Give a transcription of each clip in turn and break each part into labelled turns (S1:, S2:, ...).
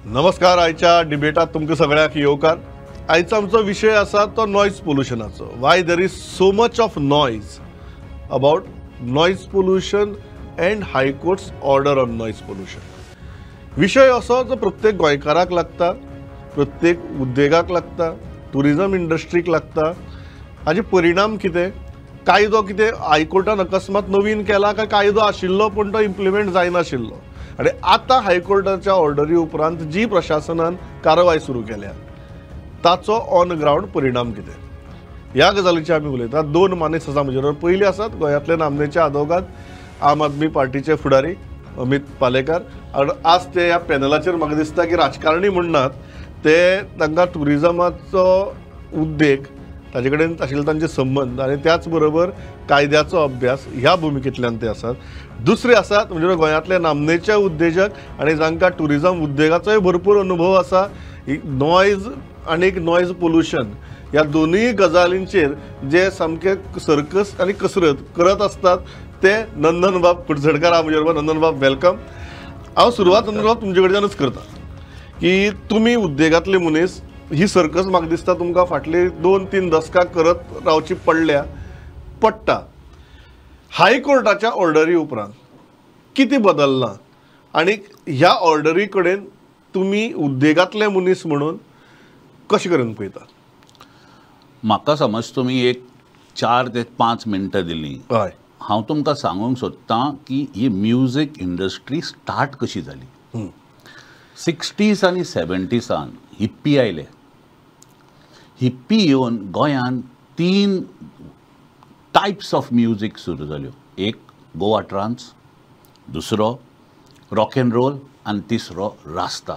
S1: नमस्कार. आयच्या डिबेटात तुमकां सगळ्यांक येवकार. आयचो आमचो विशय आसा तो noise पोल्युशनाचो. Why there is so much of noise about noise pollution and high court's order on noise pollution. विशय असो जो प्रत्येक गोंयकाराक लागता, प्रत्येक उद्देगाक लागता, ट्युरिजम इंडस्ट्रीक लागता. हाजे परिणाम कितें, कायदो कितें हायकोर्टान अकस्मात नवीन केला काय कायदो आशिल्लो पूण तो इम्प्लिमेंट जायनाशिल्लो, आनी आतां हायकोर्टाच्या ऑर्डरी उपरांत जी प्रशासनान कारवाय सुरू केल्या ताचो ऑन ग्रावंड परिणाम कितें, ह्या गजालीचेर आमी उलयतात. दोन मानेस्त आसा म्हजे बरोबर. पयलीं आसात गोंयांतले नामनेचे आदवोगाद, आम आदमी पार्टीचे फुडारी अमित पालेकार. आनी आज ते ह्या पॅनलाचेर म्हाका दिसता की राजकारणी म्हणनात, ते तांकां ट्युरिजमाचो उद्देग, ताजे कडेन आशिल्ले तांचे संबंद आनी त्याच बरोबर कायद्याचो अभ्यास ह्या भुमिकेंतल्यान ते आसात. दुसरे आसात म्हणजे गोंयांतले नामनेचे उद्देजक आनी जांकां ट्युरिजम उद्देगाचोय भरपूर अनुभव आसा. नॉयज आनी नॉयज पोल्युशन ह्या दोनूय गजालींचेर जे सामके सर्कस आनी कसरत करत आसतात ते नंदनबाब कुडचडकार. हांव म्हजे बरोबर. नंदनबाब, welcome. हांव सुरवात नंदनबाब तुमचे कडच्यानूच करता की तुमी उद्देगांतले मनीस, ही सर्कस म्हाका दिसता तुमकां फाटली 2-3 दसकां करत रावची पडल्या पडटा. हायकोर्टाच्या ऑर्डरी उपरांत कितें बदल्लां आनी ह्या ऑर्डरी कडेन तुमी उद्देगांतले मनीस म्हणून कशें करून पळयतात?
S2: म्हाका समज तुमी एक 4 ते 5 मिनटां दिलीं,
S1: हय,
S2: हांव तुमकां सांगूंक सोदतां की ही म्युजीक इंडस्ट्री स्टार्ट कशी जाली. 60s आनी 70s hippie आयले. हिप्पी येवन गोंयांत 3 टायप्स ऑफ म्युजीक सुरू जाल्यो. एक गोवा ट्रान्स, दुसरो रॉक एंड रोल आनी तिसरो रास्ता.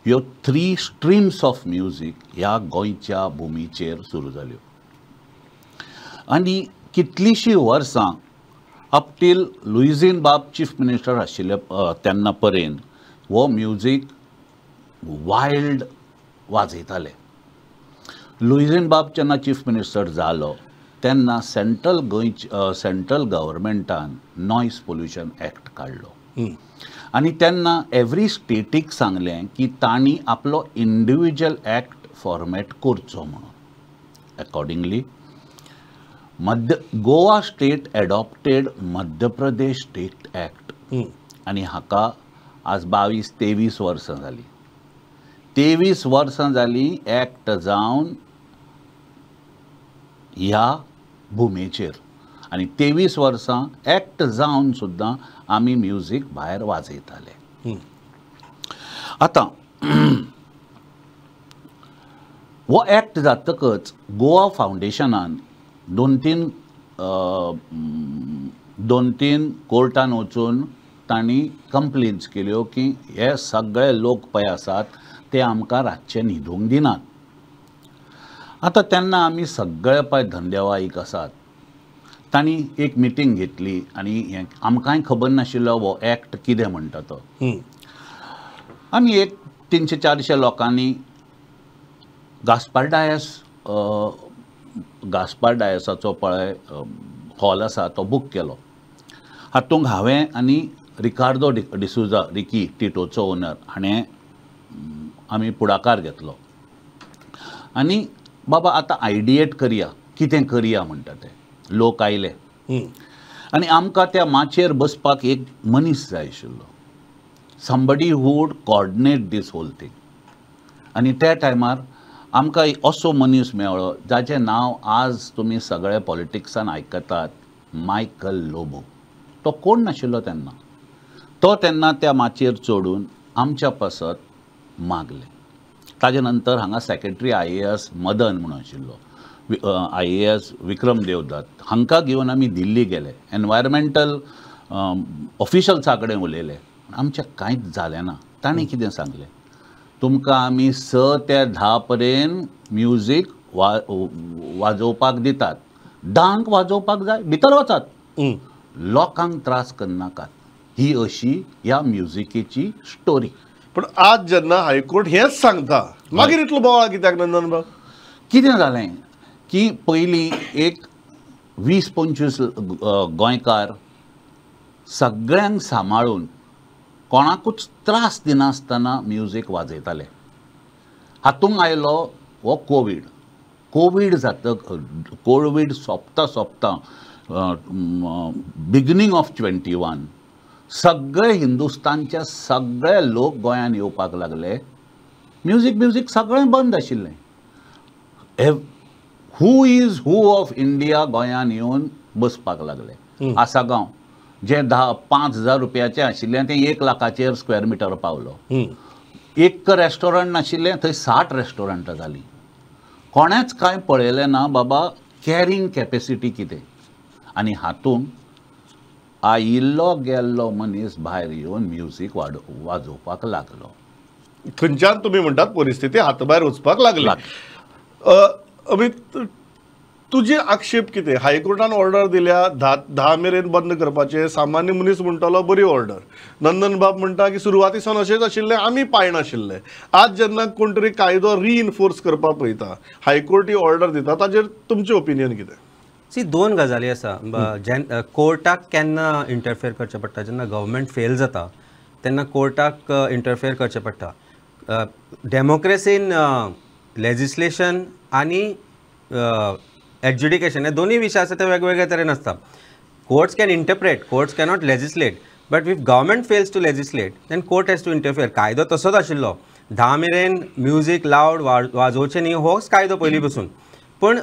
S2: ह्यो 3 स्ट्रीम्स ऑफ म्युजीक ह्या गोंयच्या भुमीचेर सुरू जाल्यो. आनी कितलींशीं वर्सां अप टील लुईझीन बाब चीफ मिनिस्टर आशिल्ले तेन्ना पर्यंत हो म्युजीक वायल्ड वाजयताले. लुईझीन बाब जेन्ना चीफ मिनिस्टर जालो तेन्ना सेंट्रल सेंट्रल गव्हर्मेंटान नॉयज पोल्युशन एक्ट काडलो आनी तेन्ना एवरी स्टेटीक सांगलें की तांणी आपलो इंडिविज्युअल एक्ट फॉर्मेट करचो म्हणून. Accordingly Goa state adopted Madhya Pradesh state act आनी हाका आज 22-23 वर्सां जालीं. 23 वर्सां जालीं एक्ट जावन ह्या भुमेचेर, आनी 23 वर्सां एक्ट जावन सुद्दां आमी म्युजीक भायर वाजयताले. आतां हो एक्ट जातकच गोवा फावंडेशनान 2-3 कोर्टान वचून तांणी कंप्लेन्स केल्यो की हे सगळे लोक पळय आसात ते आमकां रातचे न्हिदूंक दिनात. आतां तेन्ना आमी सगळे पळय धंदेवाईक आसात, तांणी एक मिटींग घेतली आनी हें आमकांय खबर नाशिल्लो हो एक्ट कितें म्हणटा तो. आमी एक 300-400 लोकांनी गास्पार डायसाचो पळय हॉल आसा तो बूक केलो. हातूंत हांवें आनी रिकार्दो डिसुजा, रिकी टिटोचो ओनर, हाणें आमी फुडाकार घेतलो आनी बाबा आतां आयडिएट करया, कितें करया म्हणटा ते. लोक आयले आनी आमकां त्या माचयेर बसपाक एक मनीस जाय आशिल्लो, somebody who would coordinate this whole thing. आनी त्या टायमार आमकां असो मनीस मेळ्ळो जाचें नांव आज तुमी सगळे पॉलिटिक्सान आयकतात, मायकल लोबो. तो कोण नाशिल्लो तेन्ना. तो तेन्ना त्या माचयेर चडून आमच्या पासत मागलें. ताजे नंतर हांगा सेक्रेटरी IAS Madan म्हणून आशिल्लो, IAS Vikram Devdatt, हांकां घेवन आमी दिल्ली गेले. एनवायरमेंटल ऑफिशल्सा कडेन उलयले, आमचें कांयच जालें ना. तांणी कितें सांगलें, तुमकां आमी 6 ते 10 पर्यंत म्युजीक वाजोवपाक दितात, 10 वाजोवपाक जाय भितर वचात, लोकांक त्रास करनाकात. ही अशी ह्या म्युजिकेची स्टोरी.
S1: पण आज जेन्ना हायकोर्ट हेंच सांगता मागीर इतलो बोवाळ कित्याक नंदनबाब?
S2: कितें जालें की पयलीं एक 20-25 गोंयकार सगळ्यांक सांबाळून कोणाकूच त्रास दिनासतना म्युजीक वाजयताले. हातूंत आयलो हो कोवीड. कोवीड जातक कोवीड सोंपता सोंपता बिगिनींग ऑफ 21 सगळे हिंदुस्तानचे सगळे लोक गोंयान येवपाक लागले. म्युजीक म्युजीक सगळें बंद आशिल्लें. Who is who of India गोंयान येवन बसपाक लागले. आसागांव जें 5,000 रुपयाचें आशिल्लें तें 1 लाखाचेर स्क्वेअर मिटर पावलो. एक रेस्टॉरंट नाशिल्लें थंय 60 रेस्टॉरंटां जालीं. कोणेंच कांय पळयलें ना बाबा कॅरिंग कॅपेसिटी कितें. आनी हातूंत आयिल्लो गेल्लो मनीस भायर येवन म्युजीक वाजोवपाक लागलो.
S1: खंयच्यान तुमी म्हणटात परिस्थिती हाताभायर वचपाक लागली. अमित, तुजे आक्षेप कितें? हायकोर्टान ऑर्डर दिल्या 10 मेरेन बंद करपाचें. सामान्य मनीस म्हणटलो बरी ऑर्डर. नंदन बाब म्हणटा की सुरवाती सावन अशेंच आशिल्लें, आमी पाळनाशिल्ले. आज जेन्ना कोण तरी कायदो रिइन्फोर्स करपाक पळयता, हायकोर्ट ही ऑर्डर दिता, ताजेर तुमचें ओपिनियन कितें?
S3: सी, दोन गजाली आसा. कोर्टाक केन्ना इंटरफेयर करचें पडटा, जेन्ना गव्हर्मेंट फेल जाता तेन्ना कोर्टाक इंटरफेयर करचें पडटा. डेमोक्रेसीन लेजिस्लेशन आनी एडज्युडिकेशन हे दोनूय विशय आसा ते वेगवेगळे तरेन आसता. Courts can interpret, courts cannot legislate, but if government fails to legislate then court has to interfere. कायदो तसोच आशिल्लो, 10 मेरेन म्युजीक लावड वाजोवचें न्ही होच कायदो पयलीं पसून. पूण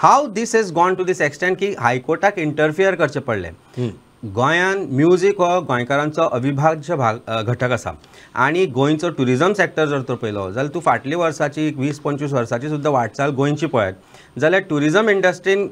S3: how this has gone to this extent की हायकोर्टाक इंटरफियर करचें पडलें. गोंयान म्युजीक हो गोंयकारांचो अविभाज्य भाग घटक आसा आनी गोंयचो ट्युरिजम सेक्टर जर तर पळयलो जाल्यार तूं फाटल्या वर्साची 20-25 वर्साची सुद्दां वाटचाल गोंयची पळयत जाल्यार ट्युरिजम इंडस्ट्रीन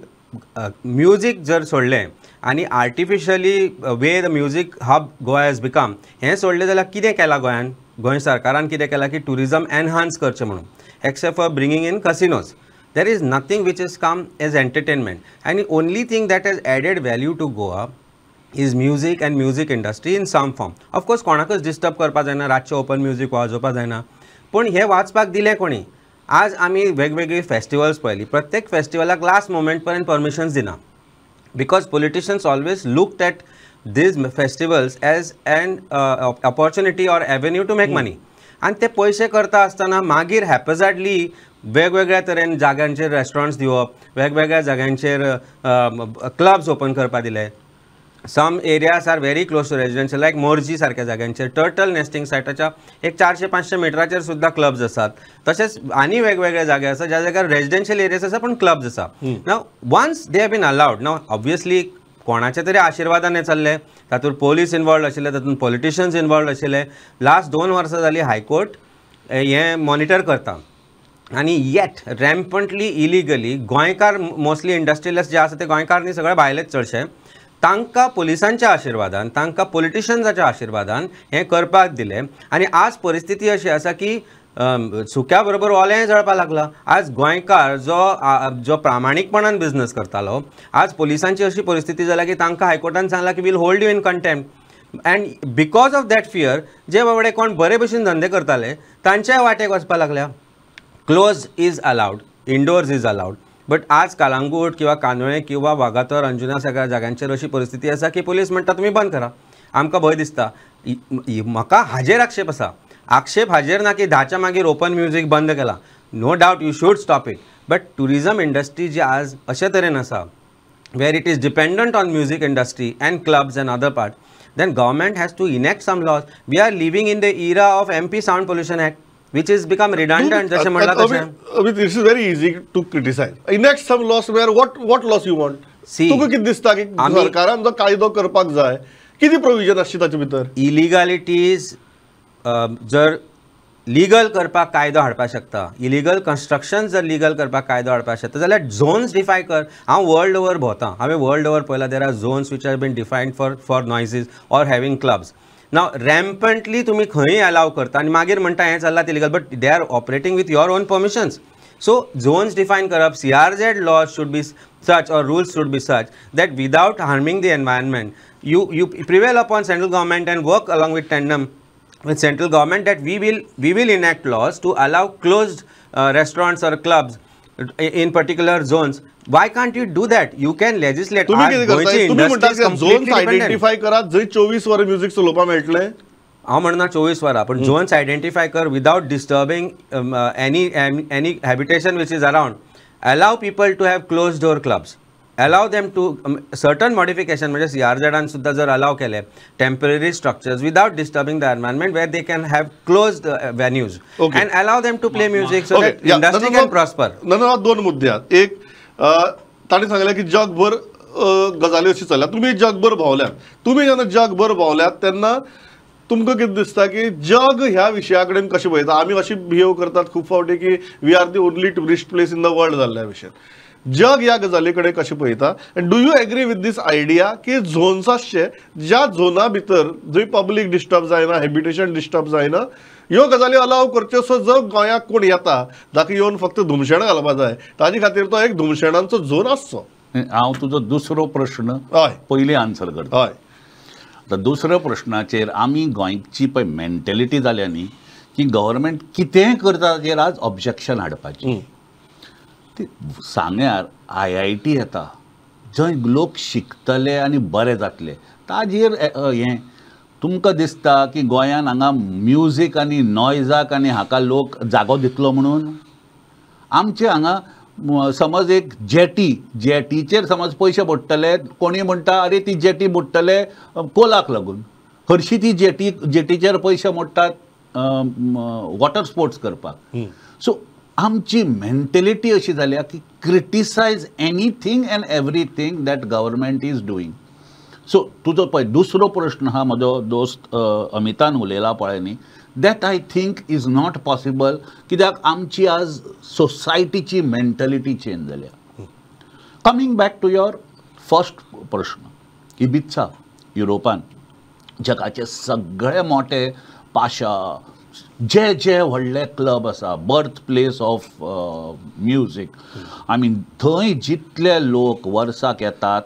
S3: म्युजीक जर सोडलें आनी artificially way the music hub Goa has become हें सोडलें जाल्यार कितें केलां गोंयान, गोंय सरकारान कितें केलां की ट्युरिजम एनहान्स करचें म्हणून, except for bringing in casinos. There is nothing which has come as entertainment, and the only thing that has added value to Goa is music and music industry in some form. Of course, कोणाकच disturb करपा जायना, रातचें open music वाजोवपा जायना, पूण हें वाजपाक दिलें कोणी? आज आमी वेगवेगळी फेस्टिवल्स पळयली, प्रत्येक फेस्टिवलाक लास्ट मोमेंट पर्यंत परमिशन्स दिना, because politicians always looked at these festivals as an opportunity or avenue to make money. आनी ते पयशे करता आसतना मागीर हॅपझार्डली वेगवेगळ्या तरेन जाग्यांचेर रेस्टॉरंट्स दिवप, वेगवेगळ्या जाग्यांचेर क्लब्स ओपन करपाक दिले. Some areas are very close to residential, like Morjim सारक्या जाग्यांचेर टर्टल नेस्टिंग सायटाच्या एक 400-500 मिटराचेर सुद्दां क्लब्स आसात. तशेंच आनी वेगवेगळे जागे आसा ज्या जाग्यार रेजिडेन्शियल एरियाज आसा पूण क्लब्स आसा. Now once they have been allowed, now obviously कोणाच्या तरी आशिर्वादान हें चल्लें, तातूंत पोलीस इनवॉल्ड आशिल्ले, तातूंत पॉलिटिशियन्स इनवॉल्ड आशिल्ले. लास्ट 2 वर्सां जालीं हायकोर्ट हें मॉनिटर करता आनी येट रॅम्पंटली इलिगली गोंयकार मोस्टली इंडस्ट्रियलिस्ट जे आसा ते गोंयकार न्ही, सगळे भायलेच चडशे, तांकां पोलिसांच्या आशिर्वादान, तांकां पॉलिटिशियन्साच्या आशिर्वादान हें करपाक दिलें. आनी आज परिस्थिती अशी आसा की सुक्या बरोबर ओलेंय जळपाक लागलां. आज गोंयकार जो जो प्रामाणीकपणान बिजनस करतालो, आज पोलिसांची अशी परिस्थिती जाल्या की तांकां हायकोर्टान सांगलां की we'll hold you in contempt, and because of that fear जे बाबडे कोण बरे भशेन धंदे करताले तांच्याय वाटेक वचपाक लागल्या. Close is allowed, indoors is allowed, but आज कालांगूट किंवा कांदोळे किंवा वागातोर, अंजुना सगळ्या जाग्यांचेर अशी परिस्थिती आसा की पोलीस म्हणटा तुमी बंद करा, आमकां भंय दिसता. म्हाका हाजेर आक्षेप आसा. आक्षेप हाजेर ना की 10च्या मागीर ओपन म्युजीक बंद केला, no doubt you should stop it, but tourism industry जी आज अशे तरेन आसा where it is dependent on music industry and clubs and other part, then government has to enact some laws. We are living in the era of MP sound pollution act, which is become redundant. जशें म्हणलां तशें.
S1: This is very easy to criticize. Enact some laws where what laws you want? तुका कितें दिसता की सरकारान जो कायदो करपाक जाय, कितें प्रोविजन आसची ताचे भितर?
S3: इलिगालिटीज जर लिगल करपाक कायदो हाडपाक शकता, इलिगल कन्स्ट्रक्शन जर लिगल करपाक कायदो हाडपाक शकता जाल्यार झोन्स डिफाय कर. हांव वर्ल्ड ओवर भोंवता, हांवें वर्ल्ड ओवर पळयलां there are zones which have been defined for noises or having clubs. Now rampantly तुमी खंय अलाव करता आनी मागीर म्हणटा हें चल्लां illegal, but they are operating with your own permissions. So zones define करप, CRZ laws should be such or rules should be such that without harming the environment you prevail upon central government and work along with tandem with central government that we will enact laws to allow closed restaurants or clubs in particular zones. Why can't you do that? You can legislate.
S1: तुम्ही कितें करताय? तुम्ही म्हणता zones identify करा जंय 24 वरां music चलोवपाक मेळटलें.
S3: हांव म्हणना 24 वरां, पण झोन्स आयडेंटिफाय कर without disturbing any habitation which is around. Allow people to have close door clubs, allow them to certain modification, म्हणजे सीआरझेडान सुद्दां जर अलाव केले temporary structures without disturbing the environment where they can have closed venues and allow them to play music so that industry can prosper.
S1: नंतर दोन मुद्दे आहात. एक तांणी सांगलें की जगभर गजाली अशी चल्ल्या, तुमी जगभर भोंवल्यात, तुमी जेन्ना जगभर भोंवल्यात तेन्ना तुमकां कितें दिसता की जग ह्या विशया कडेन कशें पळयता? आमी अशी बिहेव करतात खूब फावटी की we are the only tourist place in the world जाल्ल्या भशेन. जग ह्या गजाली कडेन कशें पळयता? And do you agree with this idea की झोन्स आसचे ज्या झोना भितर जंय पब्लीक डिस्टर्ब जायना, हॅबिटेशन डिस्टर्ब जायना, ह्यो गजाली अलाव करच्यो? सो जर गोंयाक कोण येता ताका येवन फक्त धुमशेणां घालपा जाय, ताजे खातीर तो एक धुमशेणांचो झोन आसचो.
S2: हांव तुजो दुसरो प्रश्न पयलीं आन्सर करता. हय, आतां दुसऱ्या प्रश्नाचेर आमी गोंयची पळय मेंटेलिटी जाल्या न्ही की गव्हर्मेंट कितेंय करता ताचेर आज ऑब्जेक्शन हाडपाची. ती सांग्यार IIT येता जंय लोक शिकतले आनी बरे जातले, ताजेर हें तुमकां दिसता की गोंयान हांगा म्युजीक आनी नॉयजाक आनी हाका लोक जागो दितलो म्हणून? आमचे हांगा समज एक जेटी, जेटीचेर समज पयशे बुडटले, कोणी म्हणटा अरे ती जेटी बुडटले कोलाक लागून, हरशी ती जेटी जेटीचेर पयशे मोडटात वॉटर स्पोर्ट्स करपाक. सो आमची मेंटेलिटी अशी जाल्या की criticise anything and everything that government is doing. So तुजो पळय दुसरो प्रश्न आहा म्हजो दोस्त अमितान उलयला पळय न्ही, that I think is not possible, कित्याक आमची आज सोसायटीची मेंटलिटी चेंज जाल्या. Coming back to your first प्रश्न, इबित्सा युरोपान जगाचे सगळे मोठे पाशा जे जे व्हडले क्लब आसा, birth place of music, I mean थंय जितले लोक वर्साक येतात,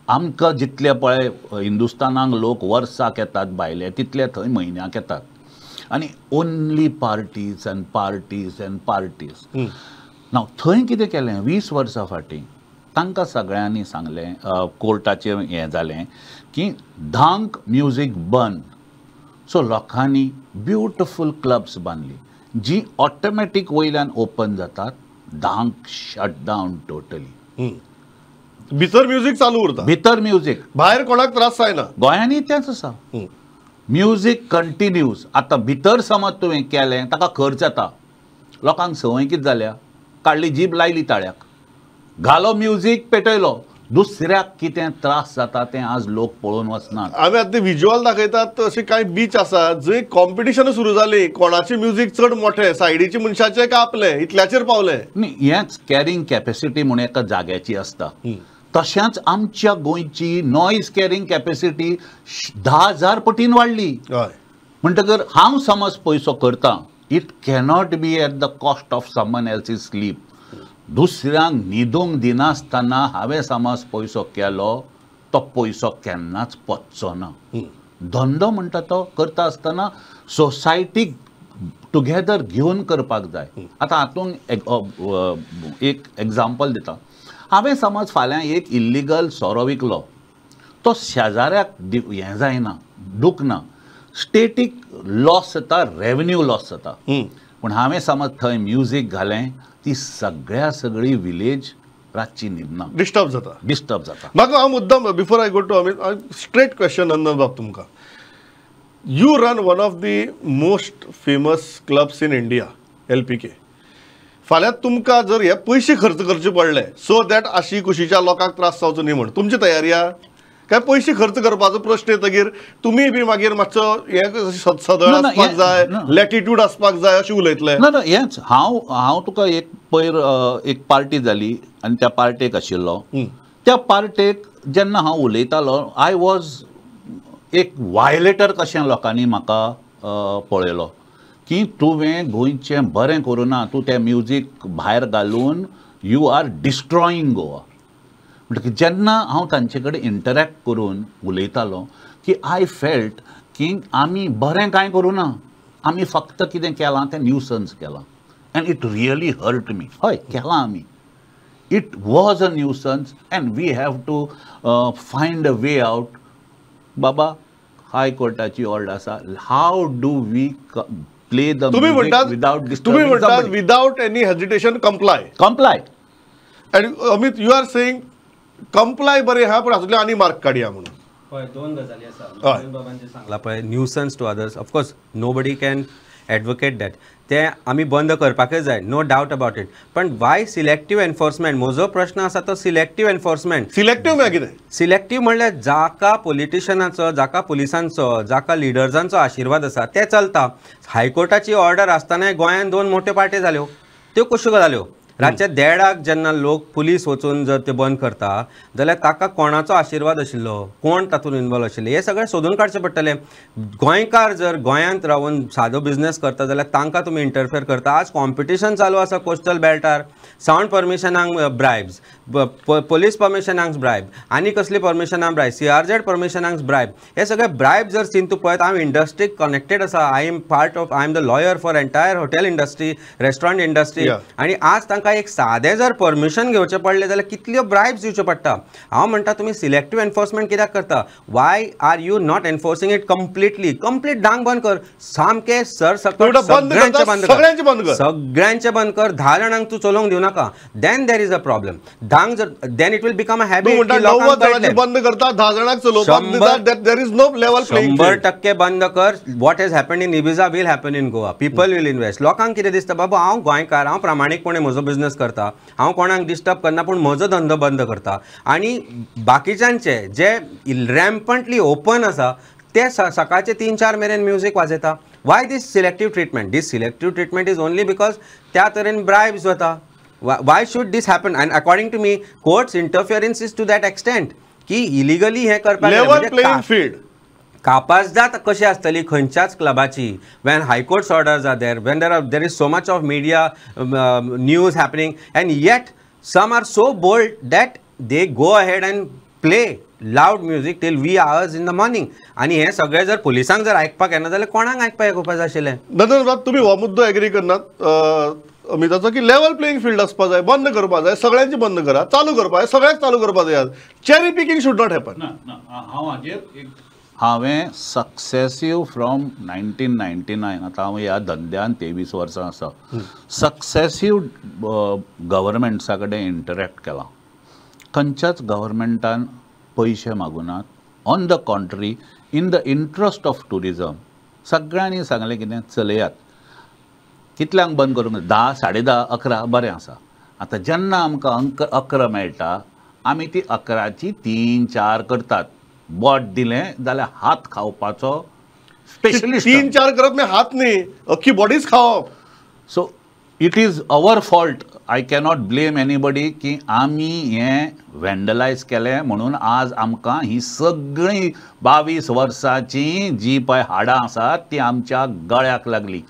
S2: आमकां जितले पळय हिंदुस्तानाक लोक वर्साक येतात भायले, तितले थंय म्हयन्याक येतात. आनी only parties and parties and parties. नाव थंय कितें केलें 20 वर्सां फाटीं तांकां सगळ्यांनी सांगलें, कोर्टाचें हें जालें की धांक म्युजीक बंद. सो लोकांनी ब्युटिफूल क्लब्स बांदली जी ऑटोमॅटीक वयल्यान ओपन जातात, धांक शट डावन टोटली.
S1: भितर म्युजीक चालू उरता,
S2: भितर म्युजीक,
S1: भायर कोणाक त्रास जायना.
S2: गोंयांनी तेंच आसा, म्युजीक कंटिन्यूज. आतां भितर समज तुवें केलें ताका खर्च येता, लोकांक संवय कितें जाल्या, काडली जीब लायली ताळ्याक, घालो म्युजीक पेटयलो, दुसऱ्याक कितें त्रास जाता तें आज लोक पळोवन वचनात.
S1: आमी आतां विज्युअल दाखयतात अशें कांय बीच आसा जंय कॉम्पिटिशन सुरू जाली, कोणाचें म्युजीक चड मोठें, सायडीचे मनशाचें काय आपलें, इतल्याचेर पावलें.
S2: न्ही, हेंच कॅरिंग कॅपेसिटी म्हूण एका जाग्याची आसता. तशेंच आमच्या गोंयची नॉयज कॅरिंग कॅपेसिटी 10,000 पटीन वाडली. म्हणटकर हांव समज पयसो करता, it cannot be at the cost of someone else is sleep. दुसऱ्यांक न्हिदूंक दिनासतना हांवें समज पयसो केलो, तो पयसो केन्नाच पचचो ना. धंदो म्हणटा तो करता आसतना सोसायटीक टुगेदर घेवन करपाक जाय. आतां हातूंत एक एग्जाम्पल दिता. हांवें समज फाल्यां एक इल्लिगल सोरो विकलो, तो शेजाऱ्याक हें जायना, दुखना, स्टेटीक लॉस जाता, रेवन्यू लॉस जाता. पूण हांवें समज थंय म्युजीक घालें, ती सगळ्या सगळी विलेज रातची न्हिदना,
S1: डिस्टर्ब जाता,
S2: डिस्टर्ब जाता.
S1: म्हाका हांव मुद्दम before I go to Amit straight question Nandan बाब तुमकां, you run one of the most famous clubs in India, LPK. फाल्यां तुमकां जर हे पयशे खर्च करचे पडले सो that आशी कुशीच्या लोकांक त्रास जावचो न्ही म्हण, तुमची तयारी आहा काय पयशे खर्च करपाचो प्रश्न येतगीर तुमी बी मागीर मातसो हें सदळ आसपाक जाय, लॅटिट्यूड आसपाक जाय अशें उलयतले?
S2: ना ना, हेंच हांव हांव तुका एक पयर एक पार्टी जाली आनी त्या पार्टेक आशिल्लो. त्या पार्टेक जेन्ना हांव उलयतालो, I was एक वायलेटर कशें लोकांनी म्हाका पळयलो की तुवें गोंयचें बरें करूं ना, तूं तें म्युजीक भायर घालून you are destroying Goa. म्हणटकीर जेन्ना हांव तांचे कडेन इंटरॅक्ट करून उलयतालो की I felt की आमी बरें कांय करूं ना, आमी फक्त कितें केलां तें न्यूसन्स केलां. And it really hurt me. हय केलां आमी, it was a nuisance and we have to find a way out. बाबा हाय कोर्टाची ऑर्डर आसा. How do we play the music without
S1: तुम्ही म्हणतात without any hesitation comply
S2: comply.
S1: And Amit, you are saying comply बरें आहा पूण हातूंतल्यान आनी mark काडया म्हणून.
S3: पळय दोन गजाली आसा बाबांचे सांगला पळय, nuisance to others, of course nobody can advocate that, ते आमी बंद करपाकच जाय, नो डावट अबाउट it. पण वाय सिलेक्टीव एनफोर्समेंट, म्हजो प्रश्न आसा तो सिलेक्टीव एनफोर्समेंट.
S1: सिलेक्टीव म्हळ्यार कितें?
S3: सिलेक्टीव म्हणल्यार जाका पॉलिटिशनाचो, जाका पुलिसांचो, जाका लिडर्सांचो आशिर्वाद आसा ते चलता. हायकोर्टाची ऑर्डर आसतनाय गोंयांत दोन मोठ्यो पार्ट्यो जाल्यो, त्यो कश्यो जाल्यो? रातच्या 1:30 जेन्ना लोक पुलीस वचून जर ते बंद करता जाल्यार ताका कोणाचो आशिर्वाद आशिल्लो, कोण तातूंत इनवॉल्व आशिल्ले, हें सगळें सोदून काडचें पडटलें. गोंयकार जर गोंयांत रावन सादो बिजनेस करता जाल्यार तांकां तुमी इंटरफेर करता. आज कॉम्पिटिशन चालू आसा कोस्टल बेल्टार, सावंड परमिशनांक ब्रायब्स, पोलीस परमिशनांक ब्रायब, आनी कसली परमिशनांक ब्रायब, CRZ परमिशनांक ब्रायब, हे सगळे ब्रायब जर सीन तूं पळयत. हांव इंडस्ट्रीक कनेक्टेड आसा, I am part of, I am the lawyer for entire hotel industry, restaurant industry. आनी आज तांकां एक सादें जर परमिशन घेवचें पडलें जाल्यार कितल्यो ब्रायब्स दिवच्यो पडटा. हांव म्हणटा तुमी सिलेक्टीव एनफोर्समेंट कित्याक करता? Why are you not enforcing it completely? Complete डांग बंद कर, सामकें सरसकट सगळ्यांचें बंद कर, सगळ्यांचें बंद कर, 10 जाणांक तूं चलोवंक दिवं नाका. Then there is a problem. धांक जर then it will become a habit.
S1: बंद करता 10 जाणांक चलोवपाक, there is no level playing.
S3: 100% बंद कर. What has happened in Ibiza will happen in Goa. People will invest. लोकांक कितें दिसता, बाबा हांव गोंयकार, हांव प्रामाणीकपणे म्हजो बिजनेस करता, हांव कोणाक डिस्टर्ब करना, पूण म्हजो धंदो बंद करता. आनी बाकीच्यांचे जे रॅम्पंटली ओपन आसा ते सकाळचे 3-4 मेरेन म्युजीक वाजयता. Why this selective treatment? This selective treatment is only because त्या तरेन ब्रायब्स वता. Why should this happen? And according to me courts interference is to that extent की इलिगली हें करपाक.
S1: लेवल प्लेइंग फील्ड
S3: कापाजदाद कशी आसतली खंयच्याच क्लबाची when high court's orders are there, when there is so much of media news happening, and yet some are so bold that they go ahead and play loud music till wee hours in the morning. आनी हें सगळें जर पुलिसांक जर आयकपाक येना जाल्यार कोणाक आयकपाक येवपाक जाय आशिल्लें?
S1: नंदन बाब, तुमी हो मुद्दो एग्री करनात अमिताचो की लेवल प्लेइंग फील्ड आसपा जाय, बंद करपा जाय, सगळ्यांची बंद करा, चालू करपा जाय, सगळ्यांक चालू करपा जाय. Cherry picking should not happen.
S2: हांव हाजेर हांवें सक्सेसीव फ्रॉम 1999, आतां हांव ह्या धंद्यान 23 वर्सां आसा, सक्सेसीव गव्हर्मेंट्सा कडेन इंटरॅक्ट केलां. खंयच्याच गव्हर्मेंटान पयशे मागुनात. On the contrary, in the interest of tourism सगळ्यांनी सांगलें कितें चलयात, कितल्यांक बंद करूंक, 10, 10:30, 11 बरें आसा. आतां जेन्ना आमकां अंक 11 मेळटा, आमी ती 11ची 3-4 करतात. बोट दिलें जाल्यार हात खावपाचो स्पेशलिस्ट.
S1: 3-4 करप न्ही, हात न्ही, अख्खी बॉडीच खावप.
S2: So it is our fault. I cannot blame anybody की आमी हें व्हँडलायज केलें म्हणून आज आमकां ही सगळीं 22 वर्सांची जी पळय हाडां आसात ती आमच्या गळ्याक लागली.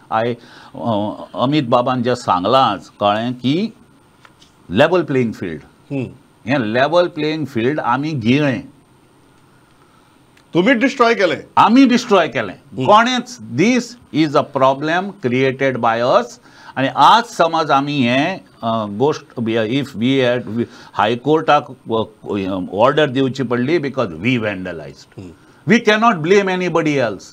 S2: अमीत बाबान जें सांगलां आज कळ्ळें की लेवल प्लेइंग फिल्ड, हें लेवल प्लेइंग फिल्ड आमी गिळ्ळें.
S1: तुम्ही डिस्ट्रॉय केलें,
S2: आमी डिस्ट्रॉय केलें कोणेच. This is a problem created by us. आनी आज समज आमी हें गोश्ट if we had हायकोर्टाक ऑर्डर दिवची पडली because we vandalised. We cannot blame anybody else,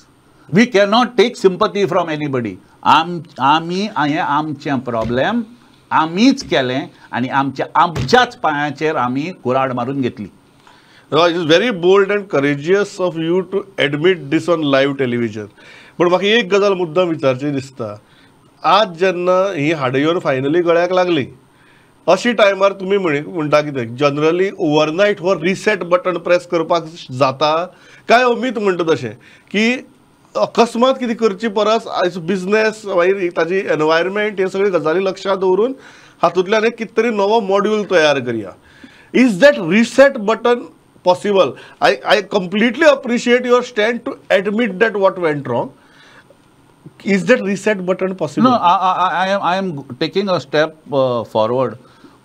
S2: we cannot take sympathy from anybody. आमी हें आमचें प्रॉब्लेम आमीच केलें आनी आमच्या आमच्याच पांयाचेर आमी कुराड मारून घेतली.
S1: It is very bold and courageous of you to admit this on live television. पण म्हाका एक गजाल मुद्दाम विचारची दिसता, आज जेन्ना ही हाडां येवन फायनली गळ्याक लागली, अशी टायमार तुमी म्हणटा कितें जनरली ओवरनायट हो रिसेट बटन प्रेस करपाक जाता काय अमीत म्हणटा तशें की अकस्मात कितें करची परस आयज बिजनेस मागीर ताजी एनवायरमेंट हे सगळे गजाली लक्षांत दवरून हातूंतल्यान एक कितें तरी नवो मॉड्यूल तयार करया? Is that reset button possible? I completely appreciate your stand to admit that what went wrong. Is that reset button possible?
S2: No, I am taking a step forward.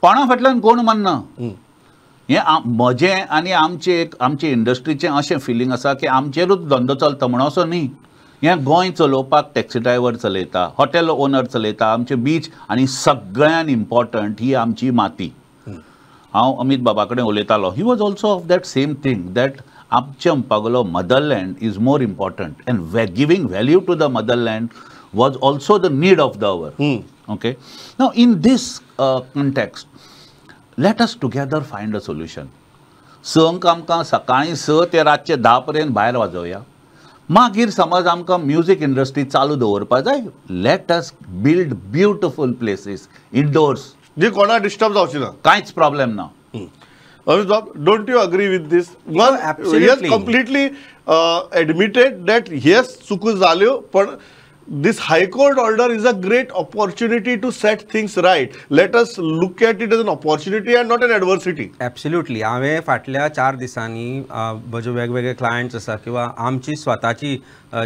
S2: कोणा फाटल्यान कोण मानना हें म्हजें आनी आमचें एक आमचे इंडस्ट्रीचें अशें फिलींग आसा की आमचेरूच धंदो चलता म्हणून असो न्ही. हें गोंय चलोवपाक टॅक्सी ड्रायव्हर चलयता, हॉटेल ओनर चलयता, आमचे बीच, आनी सगळ्यान इम्पॉर्टंट ही आमची माती. हांव अमीत बाबा कडेन उलयतालो, he was also of that same thing that आमचें म्हणपाक गेलो motherland is more important and giving value to the motherland was also the need of the hour. Okay, now in this context let us together find a solution. संक आमकां सकाळीं 6 ते रातचे 10 पर्यंत भायर वाजोवया, मागीर समज आमकां म्युजीक इंडस्ट्री चालू दवरपा जाय. Let us build beautiful places indoors
S1: जी कोणा डिस्टर्ब जावची ना,
S2: कांयच प्रॉब्लेम ना.
S1: Don't you agree with this? One, he has completely admitted that yes, चुको जाल्यो, पण this High Court order is a great opportunity to set things right. Let us look at it as an opportunity and not an adversity.
S3: Absolutely. हांवें फाटल्या 4 दिसांनी म्हजे वेगवेगळे clients आसा किंवा आमची स्वताची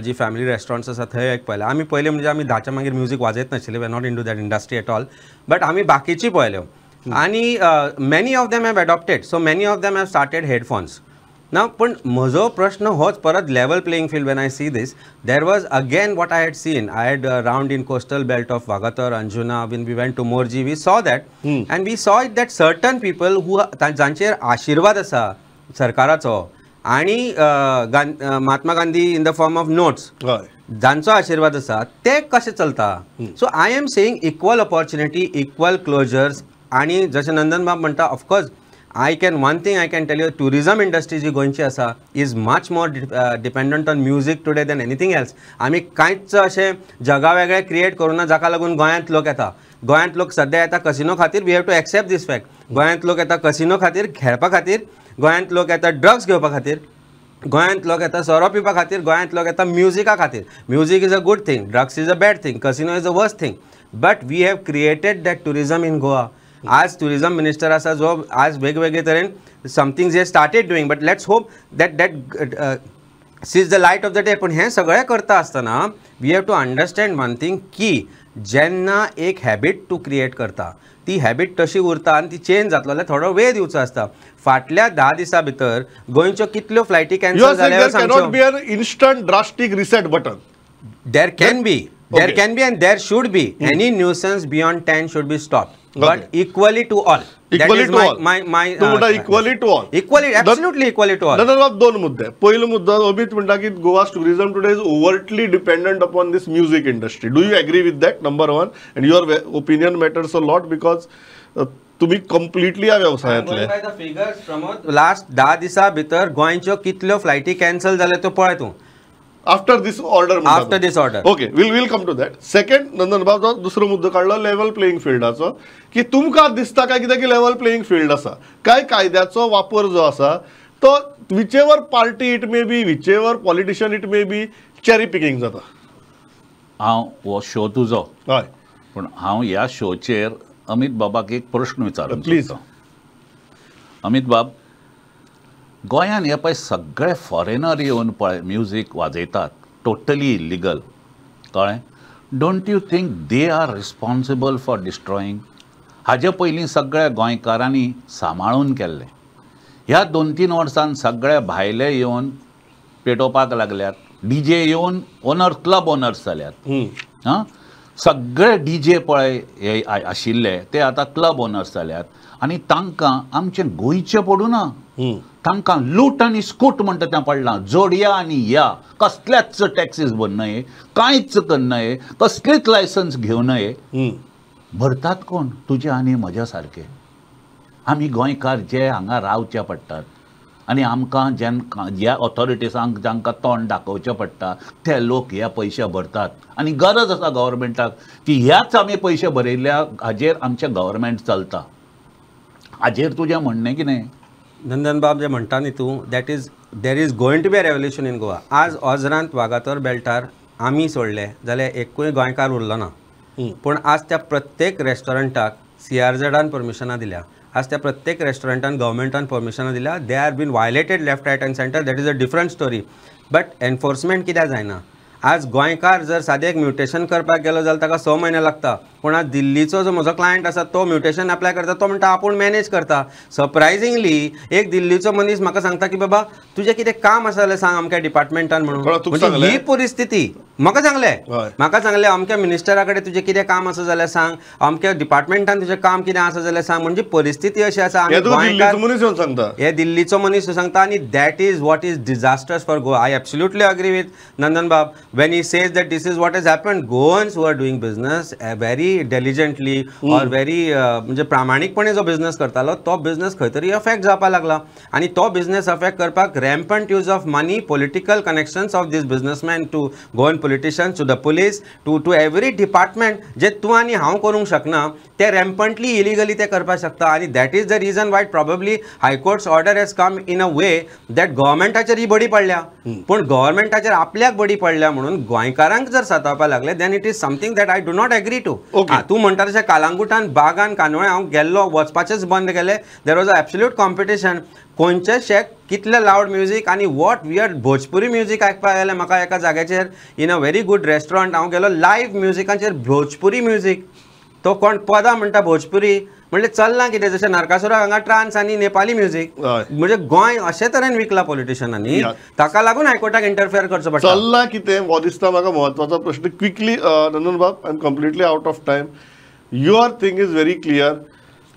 S3: जी फॅमिली रेस्टॉरंट्स आसा थंय एक पळयलें. आमी पयलें म्हणजे आमी 10च्या मागीर म्युजीक वाजयत नाशिल्ले, we are not into that industry at all, but आमी बाकीची पळयल्यो आनी many of them have adopted, so many of them have started headphones. ना पण म्हजो प्रश्न होच परत level playing field. When I see this, there was again what I had seen. I had round in coastal belt of Vagator, Anjuna, when we went to Morjim, we saw that and we saw it that certain people who जांचेर आशिर्वाद आसा सरकाराचो आनी Mahatma Gandhi in the form of notes जांचो आशिर्वाद आसा ते कशें चलता. So I am saying equal opportunity, equal closures. आनी जशें नंदन बाब म्हणटा, of course I can, one thing I can tell you, tourism industry जी गोंयची आसा is much more dependent on music today than anything else. आमी कांयच अशें जगा वेगळें क्रिएट करूं ना जाका लागून गोंयांत लोक येता. गोंयांत लोक सद्या येता कसिनो खातीर, we have to accept this fact. गोंयांत लोक येता कसिनो खातीर, खेळपा खातीर, गोंयांत लोक येता ड्रग्स घेवपा खातीर, गोंयांत लोक येता सोरो पिवपा खातीर, गोंयांत लोक येता म्युजिका खातीर. Music is a good thing, drugs is a bad thing, casino is a worst thing, but we have created that tourism in Goa. आज टुरिजम मिनिस्टर आसा जो आज वेगवेगळे तरेन something they started doing, but let's hope that that sees the light of the day. पूण हें सगळें करता आसतना we have to understand one thing की जेन्ना एक हॅबीट तूं क्रिएट करता ती हॅबीट तशी उरता आनी ती चेंज जातलो जाल्यार थोडो वेळ दिवचो आसता. फाटल्या 10 दिसां भितर गोंयच्यो कितल्यो फ्लायटी कॅन्सल जाल्या सांगच्यो.
S1: Instant drastic reset button
S3: there can be, there can be and there should be. Any nuisance beyond 10 should be stopped. But equally to all.
S1: Equally to all.
S3: My
S1: equally to all.
S3: Equally, absolutely equally to all.
S1: Nandan बाब, दोन मुद्दे. पहिलो मुद्दो अमित म्हणटा की Goa's tourism today is overtly dependent upon this music industry. Do you agree with that? Number one. And your opinion matters a lot because तुम्ही completely ह्या व्यवसायांतले.
S3: Figures Pramod, last 10 दिसां भितर गोंयच्यो कितल्यो फ्लायटी कॅन्सल जाल्यो त्यो पळय तूं.
S1: After this order,
S3: after this order,
S1: okay, we'll come to that. Second, Nandan बाब जो दुसरो मुद्दो काडलो लेवल प्लेइंग फिल्डाचो, की तुमकां दिसता काय कितें की लेवल प्लेइंग फिल्ड आसा काय कायद्याचो वापर जो आसा तो whichever party it may be, whichever politician it may be, cherry picking जाता.
S2: हांव हो शो तुजो,
S1: हय,
S2: पूण हांव ह्या शोचेर अमित बाबाक एक प्रश्न विचारूंक
S1: प्लीज.
S2: अमित बाब, गोंयान हे पळय सगळे फॉरेनर येवन पळय म्युजीक वाजयतात, टोटली इल्लिगल, कळ्ळें. Don't you think they are responsible for destroying? हाजे पयलीं सगळ्या गोंयकारांनी सांबाळून केल्लें. ह्या 2-3 वर्सान सगळे भायले येवन पेटोवपाक लागल्यात, डी जे येवन ओनर, क्लब ओनर्स जाल्यात. आं, सगळे डी जे पळय हे आशिल्ले ते आतां क्लब ओनर्स जाल्यात आनी तांकां आमचें गोंयचें पडूं ना, तांकां लूट आनी स्कूट म्हणटा तें पडलां. जोडया आनी या, कसल्याच टॅक्सीस भरनये, कांयच करनये, कसलीच लायसन्स घेवं नये. भरतात कोण? तुजे आनी म्हज्या सारके आमी गोंयकार जे हांगा रावचे पडटात आनी आमकां जेन्ना ह्या ऑथॉरिटीजांक जांकां तोंड दाखोवचें पडटा ते लोक हे पयशे भरतात. आनी गरज आसा गव्हर्मेंटाक की ह्याच आमी पयशे भरिल्ल्या हाजेर आमचें गव्हर्मेंट चलता. हाजेर तुजें म्हणणें कितें?
S3: नंदन बाब जे म्हणटा न्ही तूं, that is there is going to be a revolution in Goa. आज ओजरांत वागातोर बेल्टार आमी सोडले जाल्यार एकूय गोंयकार उरलो ना, पूण आज त्या प्रत्येक रेस्टॉरंटाक CRZान परमिशनां दिल्या, आज त्या प्रत्येक रेस्टॉरंटान गव्हर्मेंटान परमिशनां दिल्या. They are been violated left right and centre, that is a different story, but enforcement कित्याक जायना? आज गोंयकार जर सादें एक म्युटेशन करपाक गेलो जाल्यार ताका 6 म्हयने लागता, पूण आज दिल्लीचो जो म्हजो क्लायंट आसा तो म्युटेशन अप्लाय करता, तो म्हणटा आपूण मॅनेज करता. सरप्रायझिंगली एक दिल्लीचो मनीस म्हाका सांगता की बाबा तुजें कितें काम आसा जाल्यार सांग अमक्या डिपार्टमेंटान म्हणून. म्हणजे ही परिस्थिती. म्हाका सांगलें, म्हाका सांगलें अमक्या मिनिस्टरा कडेन तुजें कितें काम आसा जाल्यार सांग, अमक्या डिपार्टमेंटान तुजें काम कितें आसा जाल्यार सांग. म्हणजे परिस्थिती अशी आसा,
S1: हे दिल्लीचो मनीस
S3: सांगता. आनी that is what is disastrous for Goa. I absolutely agree with Nandan Bab when he says that this is what has happened. Goans who are doing business very diligently or very म्हणजे प्रामाणीकपणे जो business करतालो तो business खंय तरी affect जावपाक लागला. आनी तो बिझनस अफेक्ट करपाक rampant use of money, political connections of this businessman to Goan politicians, to the police, to every department, जे तूं आनी हांव करूंक शकना ते रॅम्पंटली इलिगली ते करपाक शकता. आनी that is the reason why probably high court's order has come in a way that गव्हर्मेंटाचेर ही बडी पडल्या. पूण गव्हर्मेंटाचेर आपल्याक बडी पडल्या म्हणून गोंयकारांक जर सतावपाक लागले then it is something that I do not agree to. तूं म्हणटा तशें कालांगुटान, बागान, कांदोळे हांव गेल्लो, वचपाचेच बंद केले. There was a absolute competition. खंयचे शेक कितले लावड म्युजीक आनी what weird Bhojpuri music आयकपाक आयलें म्हाका एका जाग्याचेर in a very good restaurant हांव गेलो, लायव्ह म्युजिकाचेर भोजपुरी म्युजीक. तो कोण पदां म्हणटा भोजपुरी, म्हणजे चल्लां कितें, जशें नरकासुराक हांगा ट्रान्स आनी नेपाली म्युजीक. म्हणजे गोंय अशे तरेन विकला पॉलिटिशनांनी, ताका लागून हायकोर्टाक इंटरफेअर करचो पडटा.
S1: चल्लां कितें हो दिसता म्हाका म्हत्वाचो प्रश्न. क्विकली नंदन बाब, I am completely out of time. Your thing is very clear.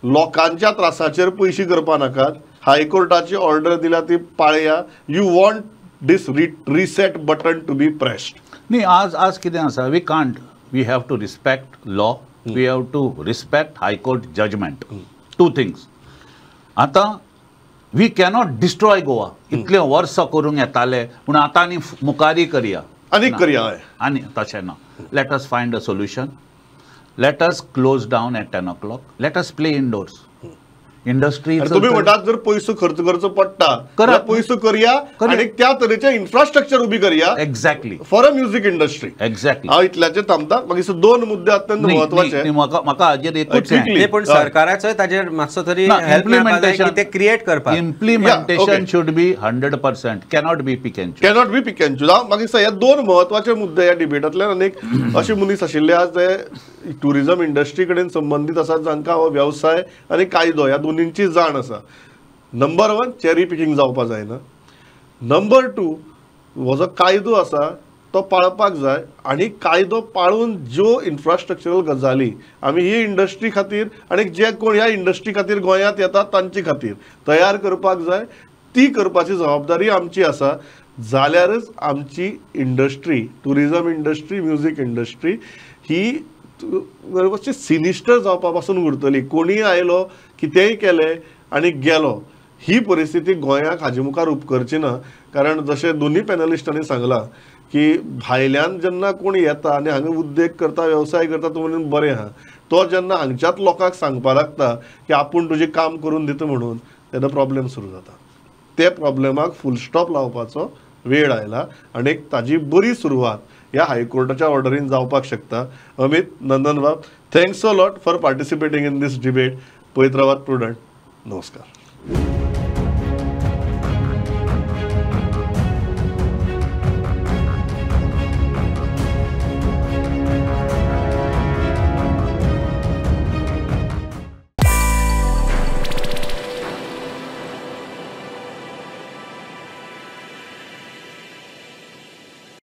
S1: लोकांच्या त्रासाचेर पयशे करपा नाकात, हायकोर्टाची ऑर्डर दिल्या ती पाळया. You want this reset button to be pressed.
S2: न्ही, आज आज कितें आसा, we can't, we have to respect law, we have to respect high court judgement. Two things. आतां we cannot destroy Goa. इतले वर्सां करूंक येताले पूण आतां आनी मुखारी करया,
S1: आनी करया,
S2: आनी तशें ना. Let us find a solution. Let us close down at 10 o'clock. Let us play indoors. Industry
S1: तुम्ही म्हणटात जर पैसो खर्च करचो पडटा पयसो करया आनी त्या तरेचे इन्फ्रास्ट्रक्चर उबी करया.
S2: Exactly
S1: for a music industry.
S2: Exactly.
S1: हांव इतल्याचेर थांबता. मागीर दोन मुद्दे अत्यंत म्हत्वाचे.
S2: म्हाका हाजेर एकूच,
S3: पूण सरकाराचोय ताजेर मातसो तरी इम्प्लिमेंटेशन ते क्रिएट करपाक.
S2: Implementation should be 100%, cannot be pick and choose.
S1: Cannot be pick and choose. हांव मागीर ह्या दोन म्हत्वाचे मुद्दे ह्या डिबेटांतल्यान अनेक अशे मनीस आशिल्ले आज ते ट्युरिजम इंडस्ट्री कडेन संबंदीत आसात, जांकां हो वेवसाय आनी कायदो ह्या दोनींची जाण आसा. नंबर 1, चेरी पिकींग जावपा जायना. नंबर 2, हो जो कायदो आसा तो पाळपाक जाय आनी कायदो पाळून ज्यो इन्फ्रास्ट्रक्चरल गजाली आमी ही इंडस्ट्री खातीर आनी जे कोण ह्या इंडस्ट्री खातीर गोंयांत येतात तांचे खातीर तयार करपाक जाय, ती करपाची जबाबदारी आमची आसा. जाल्यारच आमची industry, tourism industry, music industry ही मातशी सिनिस्टर जावपा पासून उरतली. कोणीय आयलो, कितेंय केलें आनी गेलो, ही परिस्थिती गोंयाक हाजे मुखार उपकरची ना. कारण जशें दोनूय पॅनलिस्टांनी सांगलां की भायल्यान जेन्ना कोण येता आनी हांगा उद्देग करता, वेवसाय करता, तो म्हणून बरें आहा, तो जेन्ना हांगच्याच लोकांक सांगपाक लागता की आपूण तुजें काम करून दिता म्हणून, तेन्ना प्रॉब्लेम सुरू जाता. ते प्रॉब्लेमाक फूल स्टॉप लावपाचो वेळ आयला आनी ताजी बरी सुरवात ह्या हायकोर्टाच्या ऑर्डरीन जावपाक शकता. अमित, नंदन बाब, thanks a lot for participating in this debate. पळयत रावात प्रुडंट. नमस्कार.